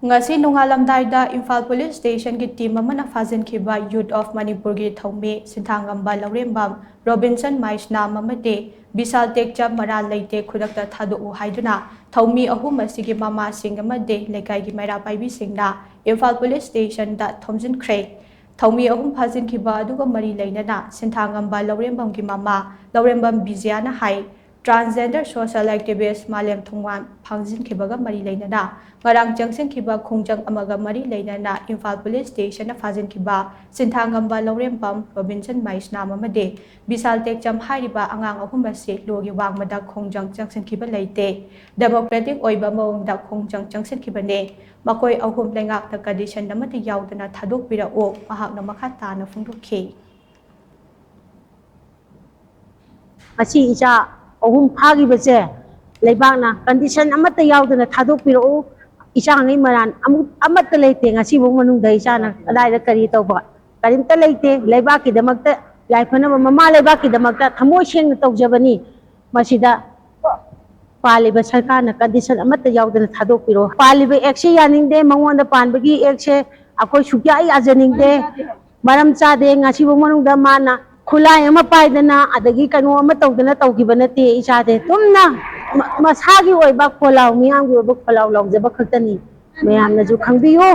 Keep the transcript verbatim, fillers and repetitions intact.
ꯉꯁꯤ ꯅꯣꯡꯉꯥꯜꯂꯝꯗꯥꯏꯗ Imphal police ꯁ꯭ꯇꯦꯁꯟꯒꯤ team ꯑꯃꯅ ꯐꯥꯖꯤꯟꯈꯤꯕ ꯌꯨꯠ of ꯃꯅꯤꯄꯨꯔꯒꯤ ꯊꯧꯃꯤ ꯁꯤꯟꯊꯥꯡꯉꯝꯕ ꯂꯧꯔꯦꯝꯕꯝ ꯔꯣꯕꯤꯟꯁꯟ ꯃꯥꯏꯁꯅꯥꯝ ꯑꯃꯗꯤ ꯕꯤꯁꯥꯜ ꯇꯦꯛꯆꯝ ꯃꯔꯥꯜ ꯂꯩꯇꯦ, ꯈꯨꯗꯛꯇ ꯊꯥꯗꯣꯛꯎ ꯍꯥꯏꯗꯨꯅ ꯊꯧꯃꯤ ꯑꯍꯨꯝ ꯑꯁꯤꯒꯤ ꯃꯃꯥꯁꯤꯡ ꯑꯃꯗꯤ ꯂꯩꯀꯥꯏꯒꯤ ꯃꯩꯔꯥ ꯄꯥꯏꯕꯤꯁꯤꯡꯅ ꯏꯝꯐꯥꯜ ꯄꯨꯂꯤꯁ ꯁ꯭ꯇꯦꯁꯟꯗ ꯊꯣꯝꯖꯤꯟꯈ꯭ꯔꯦ꯫ ꯊꯧꯃꯤ ꯑꯍꯨꯝ ꯐꯥꯖꯤꯟꯈꯤꯕ ꯑꯗꯨꯒ ꯃꯔꯤ ꯂꯩꯅꯅ ꯁꯤꯟꯊꯥꯉꯝꯕ ꯂꯧꯔꯦꯝꯕꯝꯒꯤ ꯃꯃꯥ ꯂꯧꯔꯦꯝꯕꯝ ꯕꯤꯖꯌꯥꯅ ꯍꯥꯏ, transgender social activist ꯃꯥꯂꯦꯝ ꯊꯣꯡꯋꯥꯟ ꯐꯥꯖꯤꯟꯈꯤꯕꯒ ꯃꯔꯤ ꯂꯩꯅꯅ ꯉꯔꯥꯡ ꯆꯪꯁꯤꯟꯈꯤꯕ ꯈꯣꯡꯖꯪ ꯑꯃꯒ ꯃꯔꯤ ꯂꯩꯅꯅ ꯏꯝꯐꯥꯜ ꯄꯨꯂꯤꯁ ꯁ꯭ꯇꯦꯁꯟꯅ ꯐꯥꯖꯤꯟꯈꯤꯕ ꯁꯤꯟꯊꯥꯉꯝꯕ ꯂꯧꯔꯦꯝꯕꯝ ꯔꯣꯕꯤꯟꯁꯟ ꯃꯩꯁꯅꯥꯝ ꯑꯃꯗꯤ ꯕꯤꯁꯥꯜ ꯇꯦꯛꯆꯝ ꯍꯥꯏꯔꯤꯕ ꯑꯉꯥꯡ ꯑꯍꯨꯝ ꯑꯁꯤ ꯂꯣꯒꯤ ꯋꯥꯡꯃꯗ ꯈꯣꯡꯖꯪ ꯆꯪꯁꯤꯟꯈꯤꯕ ꯂꯩꯇꯦ꯫ ꯗꯦꯃꯣꯀ꯭ꯔꯦꯇꯤꯛ ꯑꯣꯏꯕ ꯃꯑꯣꯡꯗ ꯈꯣꯡꯖꯪ ꯆꯪꯁꯤꯟꯈꯤꯕꯅꯤ꯫ ꯃꯈꯣꯏ ꯑꯍꯨꯝ ꯂꯩꯉꯥꯛꯅ ꯀꯟꯗꯤꯁꯟ ꯑꯃꯠꯇ ꯌꯥꯎꯗꯅ ꯊꯥꯗꯣꯛꯄꯤꯔꯛꯎ, ꯃꯍꯥꯛꯅ ꯃꯈꯥ ꯇꯥꯅ ꯐꯣꯡꯗꯣꯛꯈꯤ꯫ ꯉꯁꯤ ꯏꯆꯥ ꯑꯍꯨꯝ ꯐꯥꯈꯤꯕꯁꯦ ꯂꯩꯕꯥꯛꯅ ꯀꯟꯗꯤꯁꯟ ꯑꯃꯠꯇ ꯌꯥꯎꯗꯅ ꯊꯥꯗꯣꯛꯄꯤꯔꯛꯎ꯫ ꯏꯆꯥꯉꯩ ꯃꯔꯥꯟ ꯑꯃꯨꯛ ꯑꯃꯠꯇ ꯂꯩꯇꯦ꯫ ꯉꯁꯤꯐꯥꯎ ꯃꯅꯨꯡꯗ ꯏꯆꯥꯅ ꯀꯗꯥꯏꯗ ꯀꯔꯤ ꯇꯧꯕ ꯀꯔꯤꯝꯇ ꯂꯩꯇꯦ꯫ ꯂꯩꯕꯥꯛꯀꯤꯗꯃꯛꯇ, ꯌꯥꯏꯐꯅꯕ ꯃꯃꯥ ꯂꯩꯕꯥꯛꯀꯤꯗꯃꯛꯇ ꯊꯃꯣꯏ ꯁꯦꯡꯅ ꯇꯧꯖꯕꯅꯤ꯫ ꯃꯁꯤꯗ ꯄꯥꯜꯂꯤꯕ ꯁꯔꯀꯥꯔꯅ ꯀꯟꯗꯤꯁꯟ ꯑꯃꯠꯇ ꯌꯥꯎꯗꯅ ꯊꯥꯗꯣꯛꯄꯤꯔꯣ꯫ ꯄꯥꯜꯂꯤꯕ ꯑꯦꯛꯁꯦ ꯌꯥꯅꯤꯡꯗꯦ, ꯃꯉꯣꯟꯗ ꯄꯥꯟꯕꯒꯤ ꯑꯦꯛꯁꯦ ꯑꯩꯈꯣꯏ ꯁꯨꯛꯌꯥ ꯌꯥꯖꯅꯤꯡꯗꯦ꯫ ꯃꯔꯝ ꯆꯥꯗꯦ꯫ ꯉꯁꯤꯐꯥꯎ ꯃꯅꯨꯡꯗ ꯃꯥꯅ ꯈꯨꯠꯂꯥꯏ ꯑꯃ ꯄꯥꯏꯗꯅ ꯑꯗꯒꯤ ꯀꯩꯅꯣ ꯑꯃ ꯇꯧꯗꯅ ꯇꯧꯈꯤꯕ ꯅꯠꯇꯦ꯫ ꯏꯆꯥꯁꯦ ꯆꯨꯝꯅ ꯃ-, ꯃꯁꯥꯒꯤ ꯑꯣꯏꯕ ꯈꯣꯜꯂꯥꯎ, ꯃꯤꯌꯥꯝꯒꯤ ꯑꯣꯏꯕ ꯈꯣꯜꯂꯥꯎ ꯂꯥꯎꯖꯕ ꯈꯛꯇꯅꯤ꯫ ꯃꯌꯥꯝꯅꯁꯨ ꯈꯪꯕꯤꯌꯨ꯫